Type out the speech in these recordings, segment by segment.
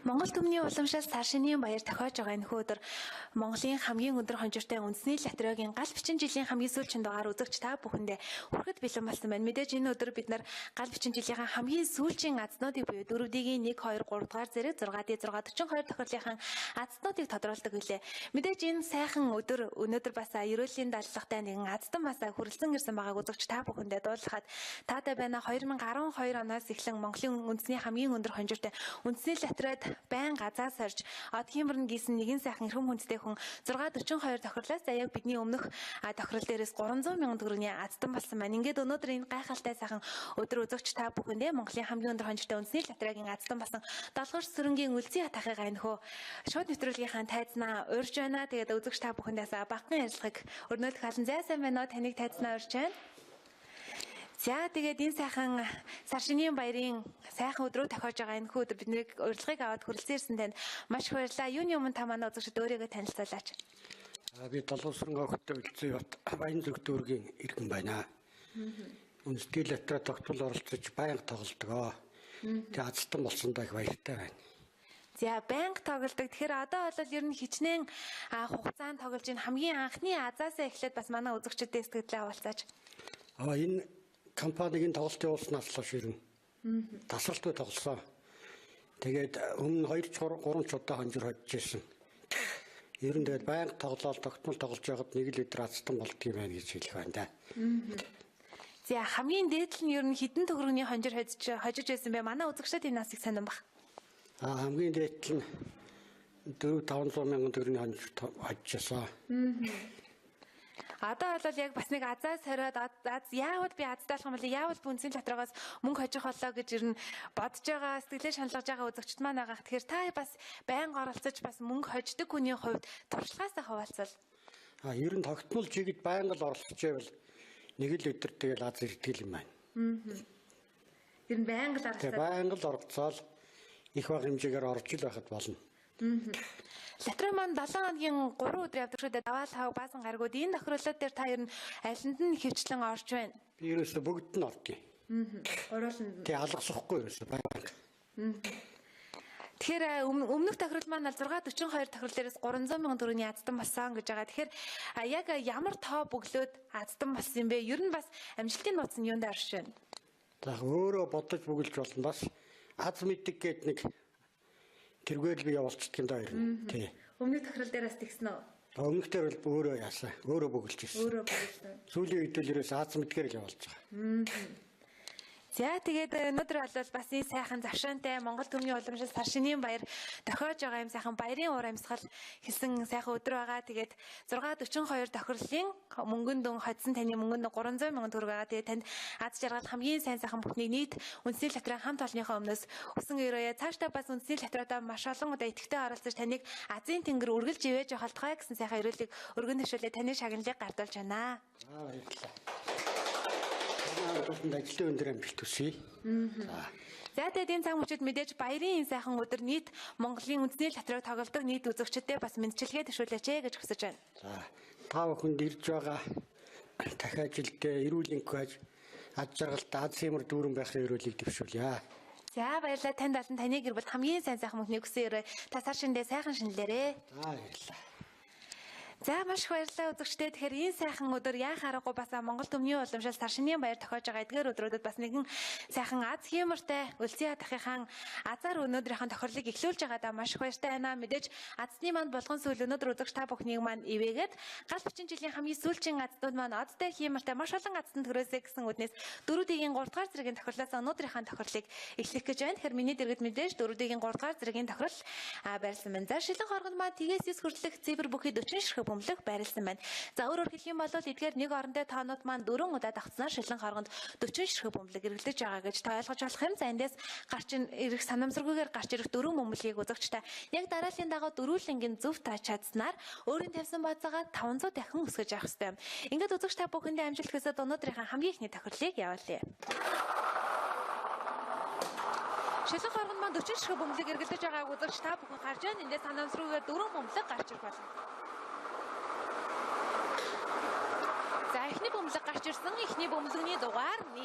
Монгол түмний уламжлалт сар шинийн баяр тохиож байгаа энэхүү өдөр Монголын хамгийн өндөр хонжиртай үндэсний лотерегийн гал бичин жилийн хамгийн сүүлийн дугаар үзэгч та бүхэндээ хүрэхэд бэлэн болсон байна. Мэдээж энэ өдөр бид нар гал бичин жилийн хамгийн сүүлийн азнуудыг буюу 4D-ийн 1 2 3 дугаар зэрэг 6D 6 42 тохиоллынхаа азнуудыг тодруулдаг билээ. Мэдээж энэ сайхан өдөр өнөөдөр бас ерөөлийн даалгатай нэгэн аздан бас хүрэлцэн ирсэн байгааг үзэгч та бүхэндээ дуулахад таатай байна. 2012 оноос эхлэн Монголын үндэсний хамгийн өндөр хонжиртай үндэсний лотерейд байн газаа сорж одгийн мөрн гисэн нэгэн сайхан эрхэм хүндтэй хүн 642 тохирлоос за яг бидний өмнөх тохирол дээрээс 300 мянган төгрөгийн аздан болсон байна. Ингээд өнөөдөр энэ гайхалтай сайхан өдөр үзэгч та бүхэндээ Монголын хамгийн өндөр хонжиртай үндэсний лотерейгийн аздан болсон Долгор сүрэнгийн Үлзий хатахыг энэхүү шууд нэвтрүүлгийнхаа тайзнаа урьж байна. Тэгээд үзэгч та бүхэндээс багахан ярилцлагыг өрнөлөх халан зай сайн байна уу? Таныг тайзнаа урьж байна. За тэгээд энэ сайхан сар шинийн баярын сайхан өдрөө тохиож байгаа энэхүү өдөр бидний урилгыг аваад хүрэлцэн ирсэн танд маш их баярлалаа. Юуны өмнө та манай үзэгчид өөрийгөө танилцуулаач. Би Долгор сүрэнгийн охидтой Үлзий бат Баянзүрх дүүргийн иргэн байна. Үндэсний лотерей тогтмол оролцож байнга тоглодог. Тэгээ азтан болсондоо их баяртай байна. За байнга тоглодог. Тэгэхээр одоо бол ер нь хичнээн хугацаанд тоглож энэ хамгийн анхны азаасаа эхлээд бас манай үзэгчдээ сэтгэлдээ хаваалцаач. Энэ компаниг энэ тоглолт явуулснаас л хойш ер нь тасралтгүй тоглосон. Тэгээд өмнө 2 3 ч удаа хонжир хожиж ирсэн. Ер нь тэгээд байнга тоглоол тогтмол тоглож байхад нэг л өдөр азтан болдго юм байна гэж хэлэх байна да. За хамгийн дээд нь ер нь хэдэн төгрөгийн хонжир хожиж байсан бэ? Манай үзэгчдад энэ насыг сонирн бах. Хамгийн дээд нь 4 500 мянган төгрөгийн хонжир хожижсэн. Одоо бол яг бас нэг азаа сориод аз яавал би аздаалах юм бол яавал би үндэсний лотерейгоос мөнгө хожих боллоо гэж ер нь бодож байгаа, сэтгэлээ шаналгаж байгаа үзэгчд маань байгаа. Тэгэхээр та бас байнга оролцож бас мөнгө хождог хүний хувьд туршлагаасаа хаваалцвал. Ер нь тогтмол чигэд байнга л оролцож байвал нэг л өдөр тэгэл аз ирдэг юм байна. Ер нь байнга л оролцоод. Байнга л оролцоол их бага хэмжээгээр орж ил байхад болно. Лотерей маань 7 хоногийн 3 өдөр явдаг шүү дээ. Даваал хав баасан гаргууд энэ тохиолдлууд дээр та ер нь алинд нь хөвчлэн орж байна? Би ерөөсөө бүгд нь ордгийг. Гурууланд. Тэг алгасахгүй ерөөсөө байнга. Тэгэхээр өмнөх тохирол маань 642 тохирол дээрээс 300 мянган төгрөгийн аздан болсон гэж байгаа. Тэгэхээр яг ямар тоо бөглөөд аздан болсон юм бэ? Ер нь бас амжилтын нууц нь юунд орж байна? За өөрөө бодож бөглөж болно, бас аз мэддэг гээд нэг тэргээр би явуулчихдаг юм даа ер нь. Тий. Өмнөх тохирол дээр бас тэгсэн үү? Өмнөх дээр бол өөрөө яасан. Өөрөө бөглөж ирсэн. Өөрөө бөглөсөн. Сүүлийн үед л ерөөс аз мэдгээр л явуулж байгаа. За тэгээд өнөөдөр бол бас энэ сайхан завшаантай Монгол түмний уламжлалт сар шинийн баяр тохиож байгаа юм сайхан баярын уур амьсгал хэлсэн сайхан өдөр байгаа. Тэгээд 642 тохирлын мөнгөн дүн хоцсон таны мөнгөн дүн 300 мянган төгрөг байгаа. Тэгээд танд аз жаргал хамгийн сайн сайхан бүхнийг нийт үндэсний лотерейн хамт олонныхоо өмнөөс хүсэн өрөөе. Цаашдаа бас үндэсний лотерейдаа маш олон удаа идэвхтэй оролцож таныг азийн тэнгэр үргэлж ивэж явах болтугай гэсэн сайхан өрөөлийг өргөн дэвшүүлээ таны шагналыг гардуулж байна. Баярлалаа. Ажлын өндөр амжилт хүсье. За тэгээд энэ цаг мөчид мэдээж баярын энэ сайхан өдөр нийт Монголын үндэсний лотерей тоглодог нийт үзэгчдэд бас мэндчилгээ төвшүүлээч гэж хүсэж байна. За та бүхэнд ирж байгаа дахь ажилдээ эрүүл энх аж жаргалтай аз сэмэр дүүрэн байхын өрөөлийг дэвшүүлье. За баярлалаа, танд болон таны гэр бүл хамгийн сайн сайхан мөнхнийг хүсэн өрөө. Та сар шиндээ сайхан шинэлээрээ. За баярлалаа. За маш их баярлалаа үзэгчдээ. Тэгэхээр энэ сайхан өдөр яах аргагүй бас Монгол түмний уламжлалт сар шинийн баяр тохиож байгаа эдгээр өдрүүдэд бас нэгэн сайхан аз хиймортай Үлзий хатахынхаа азар өнөөдрийнхэн тохирлыг эхлүүлж байгаадаа маш их баяртай байна. Мэдээж азны манд болгон сүүл өнөөдөр үзэгч та бүхнийг маань ивэгээд гал бичин жилийн хамгийн сүүлчийн азнууд маань одтой хиймортай маш олон азтанд төрөөсэй гэсэн үднээс 4D-ийн 3 дугаар зэргийн тохирлоос өнөөдрийнхээ тохирлыг эхлэх гэж байна. Тэгэхээр миний дэргэд мэдээж 4D-ийн 3 дугаар зэргийн тохирол байрлсан байна. За шилэн хоргонд маань тгээс 9 хүртэлх цифр бүхий 40 ширхэг бөмбөлөг байрлсан байна. За өөрөөр хэлэх юм бол эдгээр нэг орондоо тоонууд маань 4 удаа давтснаар шилэн хоргонд 40 ширхэг бөмбөлөг эргэлдэж байгаа гэж та ойлгож болох юм. За эндээс гарч ирэх санамсаргүйгээр гарч ирэх 4 бөмбөлгийг үзэгчтэй яг дарааллын дагуу дөрвөлнгийн зөв тааж чадсанаар өөрийн тавьсан баазаагаа 500 дахин өсгөж авах ёстой юм. Ингээд үзэгч та бүхэндээ амжилт хүсээд өнөөдрийнхээ хамгийн ихний тохирлыг явуулъя. Шилэн хоргонд маань 40 ширхэг бөмбөлөг эргэлдэж байгааг үзэгч та бүхэн харж байна. Эндээс санамсаргүйгээр 4 бөмбөлөг гарч ирэх болно. За эхний бөмбөлөг гарч ирсэн. Эхний бөмбөлөгний дугаар 1.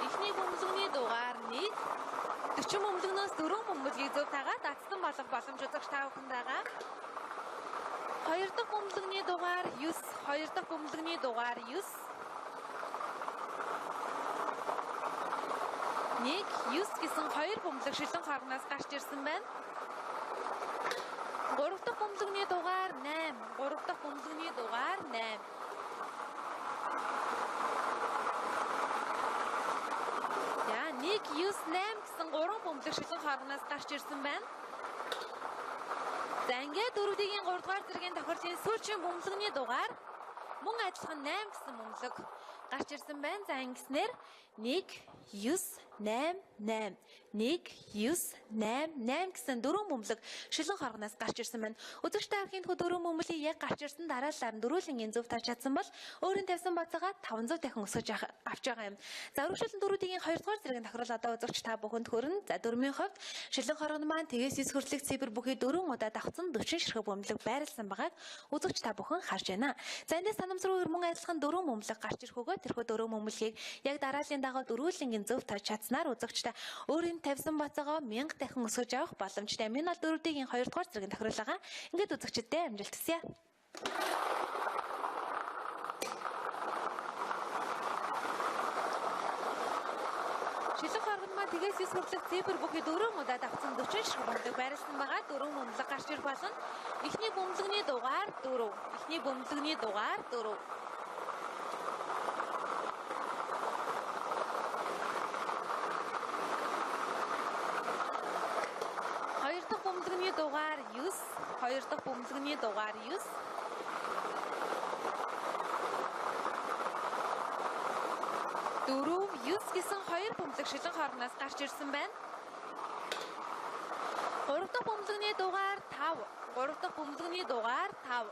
Эхний бөмбөлөгний дугаар 1. 40 бөмбөлгнөөс 4 бөмбөлгийг зөв тагаад азтан болох боломж үзэгч та бүхэнд байгаа. 2 дахь бөмбөлгний дугаар 9, 2 дахь бөмбөлгний дугаар 9. 1, 9 гэсэн 2 бөмбөлөг шилэн хоргоноос гарч ирсэн байна. 3 дахь бөмбөлгний дугаар 8, 3 дахь бөмбөлгний дугаар 8. За 1, 9, 8 гэсэн 3 бөмбөлөг шилэн хоргоноос гарч ирсэн байна. За ингээд 4D-ийн 3 дугаар зэргийн тохирлын сүүлчийн бөмбөлгний дугаар мөн адилхан 8 гэсэн бөмбөлөг гарч ирсэн байна. За ингэснээр 1, 9, 8, 8, 1, 9, 8, 8 гэсэн 4 бөмбөлөг шилэн хоргоноос гарч ирсэн байна. Үзэгч та бүхэн дөрвөн бөмбөлгийг яг гарч ирсэн дараалалаар нь дөрвөлнгийн зөв тааж чадсан бол өөрийн тавьсан бацаагаа 500 дахин өсгөж авч байгаа юм. За өргөжлөн 4D-ийн 2 дугаар зэргийн тохирол одоо үзэгч та бүхэнд хүрнэ. За дөрмийн хувьд шилэн хоргон маань тэгээс 9 хүртэлх цифр бүхий 4 удаа давхцсан 40 ширхэг бөмбөлөг байрлсан байгааг үзэгч та бүхэн харж байна. За эндээс санамсаргүй мөн адилхан 4 бөмбөлөг гарч ирэх өгөө тэрхүү 4 бөмбөлгийг яг дарааллын дагуу дөрвөлнгийн зөв тааж чадсанаар үзэгч та өөрийн тавьсан бацаагаа 1000 дахин өсгөж авах боломжтой. Энэ бол 4D-ийн 2 дугаар зэргийн тохирол байгаа. Ингээд үзэгчдэд амжилт хүсье. Шилэн хоргон маань тэгээс 9 хүртэлх цифр бүхий 4 удаа давхцсан 40 ширхэг бөмбөлөг байрлсан байгаа. 4 бөмбөлөг гарч ирэх болно. Эхний бөмбөлгний дугаар 4. Эхний бөмбөлгний дугаар 4. Хоёр дахь бөмбөлгний дугаар 9, хоёр дахь бөмбөлгний дугаар 9. 4, 9 гэсэн 2 бөмбөлөг шилэн хоргоноос гарч ирсэн байна. 3 дахь бөмбөлгний дугаар 5, 3 дахь бөмбөлгний дугаар 5.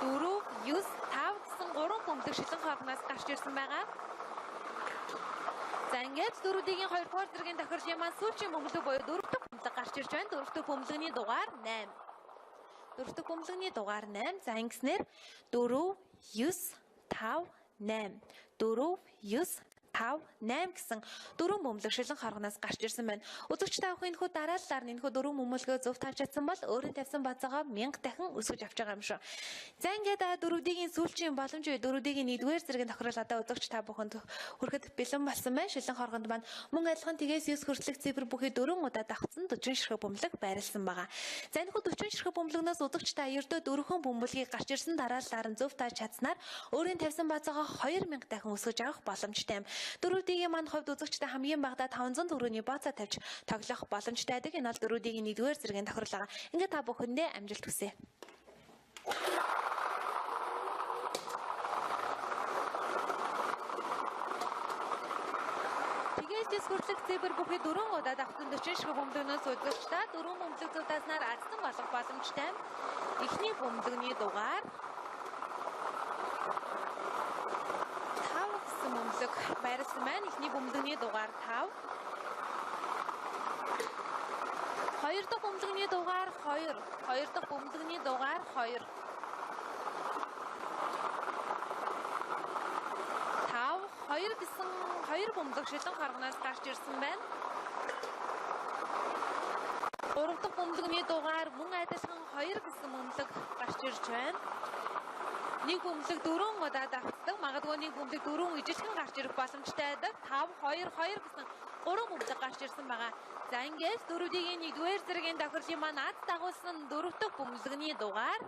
4, 9, 5 гэсэн 3 бөмбөлөг шилэн хоргоноос гарч ирсэн байгаа. За ингээд 4D-ийн 2 дугаар зэргийн тохирлын маань сүүлчийн бөмбөлөг буюу 4 дахь бөмбөлөг гарч ирж байна. 4 дахь бөмбөлгний дугаар 8. 4 дахь бөмбөлгний дугаар 8. За ингэснээр 4, 9, 5, 8. 4, 9, 5, 8 гэсэн 4 бөмбөлөг шилэн хоргоноос гарч ирсэн байна. Үзэгч та бүхэн энэхүү дараалалаар нь энэхүү 4 бөмбөлгөө зөв тааж чадсан бол өөрийн тавьсан бацаагаа 1000 дахин өсгөж авч байгаа юм шүү. За ингээд 4D-ийн сүүлчийн боломж буюу 4D-ийн 1-р зэргийн тохирол одоо үзэгч та бүхэнд хүрэхэд бэлэн болсон байна. Шилэн хоргонд маань мөн адилхан тэгээс 9 хүртэлх цифр бүхий 4 удаа давхцсан 40 ширхэг бөмбөлөг байрлсан байгаа. За энэхүү 40 ширхэг бөмбөлгнөөс үзэгч та ердөө 4 бөмбөлгийг гарч ирсэн дараалалаар нь зөв тааж чадсанаар өөрийн тавьсан бацаагаа 2000 дахин өсгөж авах боломжтой юм. 4D-ийн маань хувьд үзэгчтэй хамгийн багадаа 500 төгрөгийн бооцоо тавьж тоглох боломжтой байдаг. Энэ бол 4D-ийн 1-р зэргийн тохирол байгаа. Ингээд та бүхэндээ амжилт хүсье. Тэгээс 9 хүртэлх цифр бүхий 4 удаа давхцсан 40 ширхэг бөмбөлгнөөс үзэгч та 4 бөмбөлөг зөв тааснаар азтан болох боломжтой. Эхний бөмбөлгний дугаар 5 гэсэн бөмбөлөг байрлсан байна. Эхний бөмбөлгний дугаар 5. 2 дахь бөмбөлгний дугаар 2. 2 дахь бөмбөлгний дугаар 2. 5, 2 гэсэн 2 бөмбөлөг шилэн хоргоноос гарч ирсэн байна. 3 дахь бөмбөлгний дугаар мөн адилхан 2 гэсэн бөмбөлөг гарч ирж байна. Нэг бөмбөлөг 4 удаа давхцдаг. Магадгүй нэг бөмбөлөг 4 ижилхэн гарч ирэх боломжтой байдаг. 5, 2, 2 гэсэн 3 бөмбөлөг гарч ирсэн байгаа. За ингээд 4D-ийн 1-р зэргийн тохирлын маань аз дагуулсан 4 дахь бөмбөлгний дугаар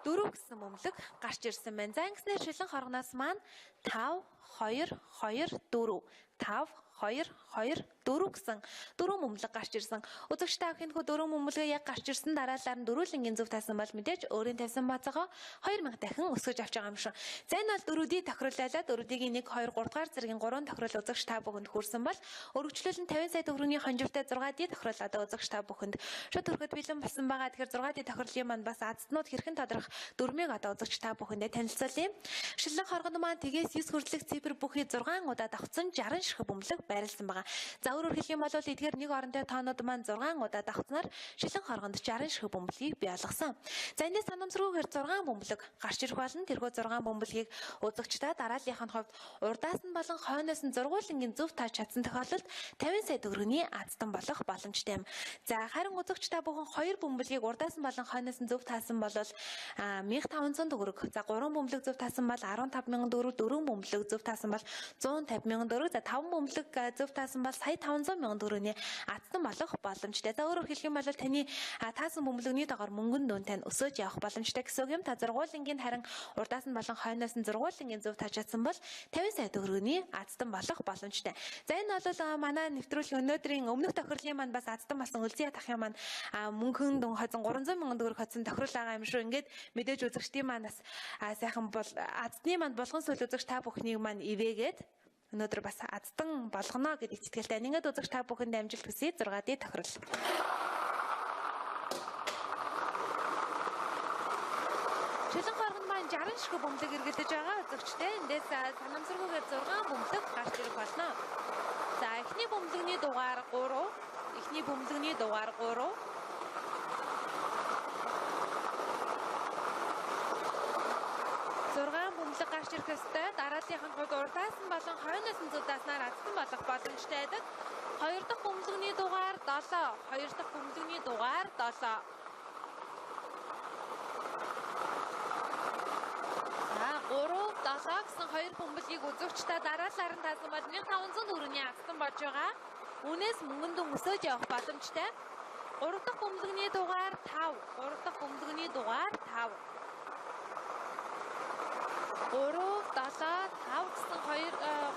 4 гэсэн бөмбөлөг гарч ирсэн байна. За ингэснээр шилэн хоргоноос маань 5, 2, 2, 4, 5, 2, 2, 4 гэсэн 4 бөмбөлөг гарч ирсэн. Үзэгч та бүхэн 4 бөмбөлгөө яг гарч ирсэн дараалалаар нь дөрвөлнгийн зөв таасан бол мэдээж өөрийн тавьсан бацаагаа 2000 дахин өсгөж авч байгаа юм шиг. За энэ бол 4D тохирол байлаа. 4D-ийн 1, 2, 3 дугаар зэргийн 3 тохирол үзэгч та бүхэнд хүрсэн бол өргөжлөлн 50 сая төгрөгийн хонжиртай 6D тохирол одоо үзэгч та бүхэнд шууд хүрэхэд бэлэн болсон байгаа. Тэгэхээр 6D тохирлын маань бас азтнууд хэрхэн тодрох дүрмийг одоо үзэгч та бүхэндээ танилцуулъя. Шилэн хоргон маань тэгээс 9 хүртэлх цифр бүхий 6 удаа давхцсан 60 ширхэг бөмбөлөг байрлсан байгаа. За За өөрөөр хэлэх юм бол эдгээр нэг оронтой тоонууд маань 6 удаа давхцсанаар шилэн хоргонд 60 ширхэг бөмбөлгийг бий болгосон. За эндээс санамсаргүйгээр 6 бөмбөлөг гарч ирэх болно. Тэрхүү 6 бөмбөлгийг үзэгчдээ дарааллынх нь хувьд урдаас нь болон хойноос нь зургуулангийн зөв тааж чадсан тохиолдолд 50 сая төгрөгийн азтан болох боломжтой юм. За харин үзэгч та бүхэн 2 бөмбөлгийг урдаас нь болон хойноос нь зөв таасан бол 1500 төгрөг. За 3 бөмбөлөг зөв таасан бол 15000 төгрөг, 4 бөмбөлөг зөв таасан бол 150,000 төгрөг. За 5 бөмбөлөг зөв таасан бол 1,500,000 төгрөгийн азтан болох боломжтой. За өөрөөр хэлэх юм бол таны таасан бөмбөлөгний дагоор мөнгөн дүн тань өсөж явах боломжтой гэсэн үг юм. Та зургуулангийн харин урдаас нь болон хойноос нь зургуулангийн зөв тааж чадсан бол 50 сая төгрөгийн азтан болох боломжтой. За энэ бол манай нэвтрүүлгийн өнөөдрийн өмнөх тохирлын маань бас азтан болсон Өлзий тахын маань мөнгөн дүн хоцсон 300,000 төгрөг хоцсон тохирол байгаа юм шүү. Ингээд мэдээж үзэгчдийн маань бас сайхан бол азтны маань болгон сүүл үзэгч та бүхнийг маань ивэгээд өнөөдөр бас азтан болгоно гэдэг итгэлтэй. Ингээд үзэгч та бүхэнд амжилт хүсье. 6D тохирол. Шилэн хоргонд маань 60 ширхэг бөмбөлөг эргэлдэж байгаа үзэгчтэй. Эндээс санамсаргүйгээр 6 бөмбөлөг гарч ирэх болно. За эхний бөмбөлөгний дугаар 3, эхний бөмбөлөгний дугаар 3. Бөмбөлөг гарч ирэх ёстой. Дарааллынх нь хувьд урдаас нь болон хойноос нь зөв дааснаар азтан болох боломжтой байдаг. Хоёр дахь бөмбөлөгний дугаар 7, хоёр дахь бөмбөлөгний дугаар 7. За 3, 7 гэсэн хоёр бөмбөлгийг үзэгчдээ дараалалаар нь таасан бол 1500 төгрөгийн азтан болж байгаа. Үүнээс мөнгөн дүн өсөж явах боломжтой. Гурав дахь бөмбөлөгний дугаар 5, гурав дахь бөмбөлөгний дугаар 5. 3, 7, 5 гэсэн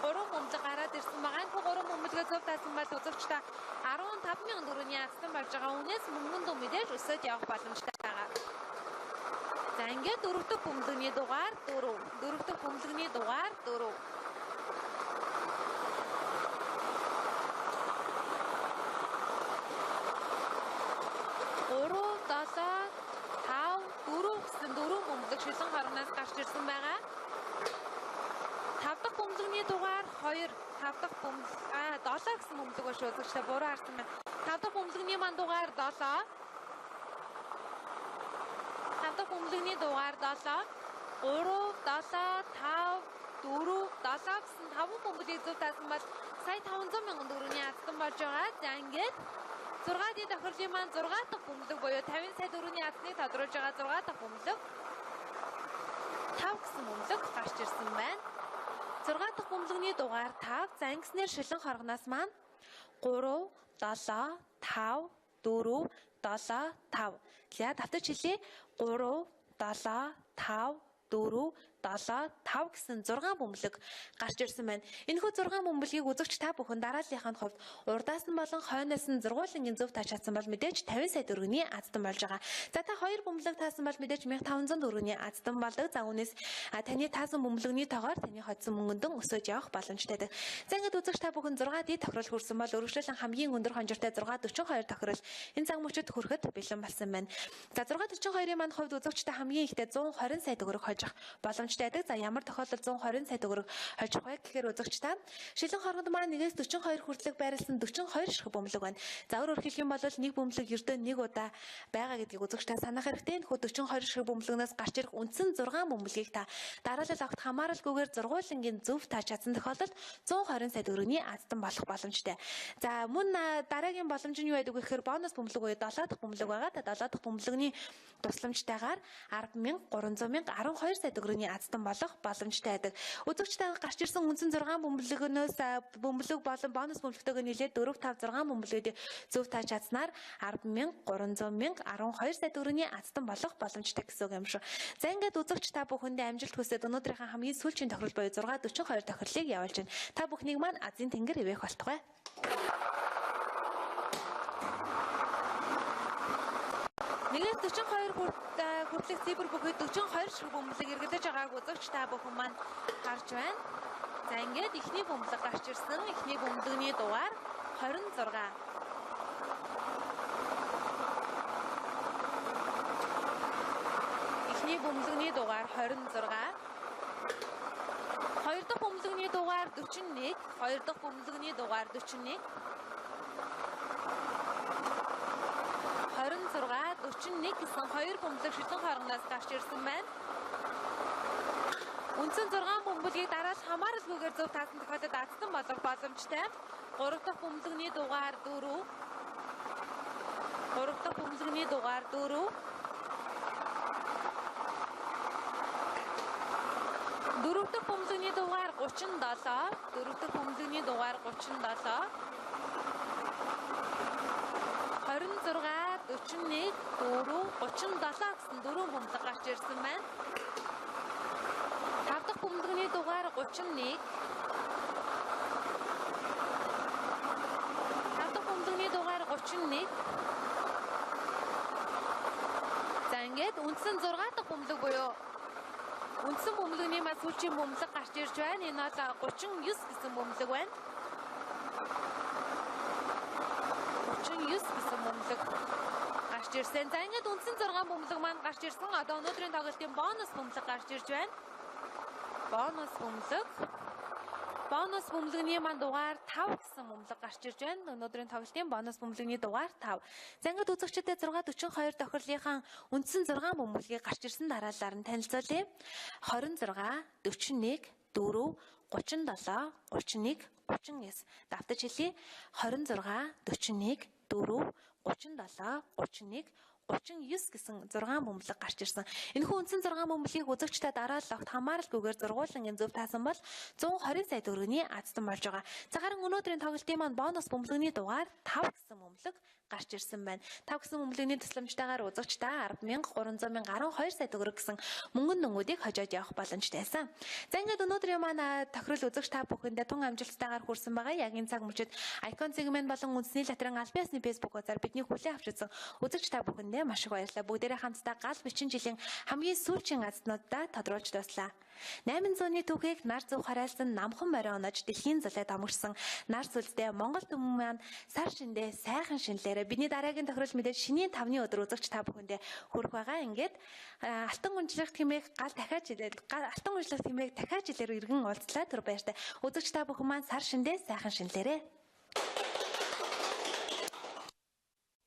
3 бөмбөлөг гараад ирсэн байгаа. Энэ 3 бөмбөлгөө зөв таасан бол үзэгчдээ 15,000 төгрөгийн азтан болж байгаа. Үүнээс мөнгөн дүн мэдээж өсөж явах боломжтой байгаа. За ингээд дөрөв дэх бөмбөлөгний дугаар 4, дөрөв дэх бөмбөлөгний дугаар 4. 3, 7, 5, 4 гэсэн 4 бөмбөлөг шилэн хоргоноос гарч ирсэн байгаа. 5 дахь бөмбөлөгний дугаар 2, 5 дахь бөмбөлөг 7 гэсэн бөмбөлөг ба шүү үзэгчдээ буруу харсан байна. 5 дахь бөмбөлөгний маань дугаар 7. 5 дахь бөмбөлөгний дугаар 7. 3, 7, 5, 4, 7 гэсэн 5 бөмбөлгийг зөв таасан бол 1,500,000 төгрөгийн азтан болж байгаа. За ингээд 6 д тохирлын маань 6 дахь бөмбөлөг буюу 50 сая төгрөгийн азныг тодруулж байгаа 6 дахь бөмбөлөг 5 гэсэн бөмбөлөг гарч ирсэн байна. 6 дахь бөмбөлөгний дугаар 5. За ингэснээр шилэн хоргоноос маань 3, 7, 5, 4, 7, 5. За давтаж хэлье. 3, 7, 5, 4, 7, 5 гэсэн 6 бөмбөлөг гарч ирсэн байна. Энэхүү 6 бөмбөлгийг үзэгч та бүхэн дарааллынх нь хувьд урдаас нь болон хойноос нь зургуулангийн зөв тааж чадсан бол мэдээж 50 сая төгрөгийн азтан болж байгаа. За та 2 бөмбөлөг таасан бол мэдээж 1500 төгрөгийн азтан болдог. За үүнээс таны таасан бөмбөлөгний тоогоор таны хоцсон мөнгөндөн өсөж явах боломжтой. За ингээд үзэгч та бүхэн 6 D тохирол хүрсэн бол өргөжлөлэн хамгийн өндөр хонжиртой 642 тохирол энэ цаг мөчид хүрэхэд бэлэн болсон байна. За 642-ийн маань хувьд үзэгч та хамгийн ихдээ 120 сая төгрөг хожих боломжтой байдаг. За ямар тохиолдолд 120 сая төгрөг хожих вэ гэхээр үзэгч та шилэн хоргонд маань 1-ээс 42 хүртэлх байрласан 42 ширхэг бөмбөлөг байна. За өөрөөр хэлэх юм бол нэг бөмбөлөг ердөө нэг удаа байгаа гэдгийг үзэгч та санах хэрэгтэй. Энэхүү 42 ширхэг бөмбөлгнөөс гарч ирэх үндсэн 6 бөмбөлгийг та дараалал огт хамааралгүйгээр зургуулангийн зөв тааж чадсан тохиолдолд 120 сая төгрөгийн азтан болох боломжтой. За мөн дараагийн боломж нь юу байдаг вэ гэхээр бонус бөмбөлөг буюу 7 дахь бөмбөлөг байгаа. Та 7 дахь бөмбөлөгний тусламжтайгаар 10,300,000 12 сая төгрөгийн азтан болох боломжтой байдаг. Үзэгчтэй гарч ирсэн үндсэн 6 бөмбөлгөнөөс бөмбөлөг болон бонус бөмбөлөгтэйгээ нийлээд 4 5 6 бөмбөлгүүдийг зөв тааж чадсанаар 10,300,000 12 сая төгрөгийн азтан болох боломжтой гэсэн үг юм шүү. За ингээд үзэгч та бүхэндээ амжилт хүсээд өнөөдрийнхээ хамгийн сүүлчийн тохирол буюу 642 тохирлыг явуулж байна. Та бүхнийг маань азийн тэнгэр ивэх болтугай. Нэгээс 42 хүртэлх цифр бүхий 42 ширхэг бөмбөлөг эргэлдэж байгааг үзэгч та бүхэн маань харж байна. За ингээд эхний бөмбөлөг гарч ирсэн. Эхний бөмбөлөгний дугаар 26. Эхний бөмбөлөгний дугаар 26. Хоёр дахь бөмбөлөгний дугаар 41. Хоёр дахь бөмбөлөгний дугаар 41. 26, 41 гэсэн хоёр бөмбөлөг шилэн хоорондоос гарч ирсэн байна. Үндсэн 6 бөмбөлгийг дараал хамааралгүйгээр зөв таасан тохиолдолд азтан болох боломжтой. 3 дахь бөмбөлөгний дугаар 4. 3 дахь бөмбөлөгний дугаар 4. 4 дахь бөмбөлөгний дугаар 37. 4 дахь бөмбөлөгний дугаар 37. 26, 41, 4, 37 гэсэн дөрвөн бөмбөлөг гарч ирсэн байна. 5 дахь бөмбөлөгний дугаар 31. 5 дахь бөмбөлөгний дугаар 31. За ингээд үндсэн 6 дахь бөмбөлөг буюу үндсэн бөмбөлөгний маань сүүлчийн бөмбөлөг гарч ирж байна. Энэ бол 39 гэсэн бөмбөлөг байна. 39 гэсэн бөмбөлөг гарч ирсэн. За ингээд үндсэн 6 бөмбөлөг маань гарч ирсэн. Одоо өнөөдрийн тоглолтын бонус бөмбөлөг гарч ирж байна. Бонус бөмбөлөг. Бонус бөмбөлөгний маань дугаар 5 гэсэн бөмбөлөг гарч ирж байна. Өнөөдрийн тоглолтын бонус бөмбөлөгний дугаар 5. За ингээд үзэгчдэд 6:42 тохирлынхаа үндсэн 6 бөмбөлгийг гарч ирсэн дараалалаар нь танилцуулъя. 26, 41, 4, 37, 31, 39. Давтаж хэлье. 26, 41, 4, 37, 31, 39 гэсэн 6 бөмбөлөг гарч ирсэн. Энэхүү үндсэн 6 бөмбөлгийг үзэгчдээ дараалал огт хамааралгүйгээр зургуулангийн зөв таасан бол 120 сая төгрөгийн азтан болж байгаа. За харин өнөөдрийн тоглолтын маань бонус бөмбөлөгний дугаар 5 гэсэн бөмбөлөг гарч ирсэн байна. 5 гэсэн бөмбөлөгний тусламжтайгаар үзэгчдээ 10,300 1012 сая төгрөг гэсэн мөнгөн нөнгүүдийг хожоод явах боломжтой байсан. За ингээд өнөөдрийн маань тохирол үзэгч та бүхэндээ тун амжилттайгаар хүрсэн байгаа. Яг энэ цаг мөчид Icon сегмент болон үндэсний лотерейн албан ёсны Facebook хуудасаар бидний хүлээн авч үзсэн үзэгч та бүхэндээ маш их баярлалаа. Бүгдээрээ хамтдаа гал бичин жилийн хамгийн сүүлийн азнуудаа тодруулж дуслаа. 800-ны түүхийг нар зүг харайлсан намхан морин онож дэлхийн зулай домогшсон нар сүлдээ Монгол түмэн маань сар шиндээ сайхан шинэлээрээ бидний дараагийн тохирол мэдээж шинийн 5-ны өдөр үзэгч та бүхэндээ хүрэх байгаа. Ингээд алтан гүнжлэх тэмээх гал дахиад жилээр алтан гүнжлэх тэмээх дахиад жилээр иргэн уулзлаа. Түр баяртай. Үзэгч та бүхэн маань сар шиндээ сайхан шинэлээрээ.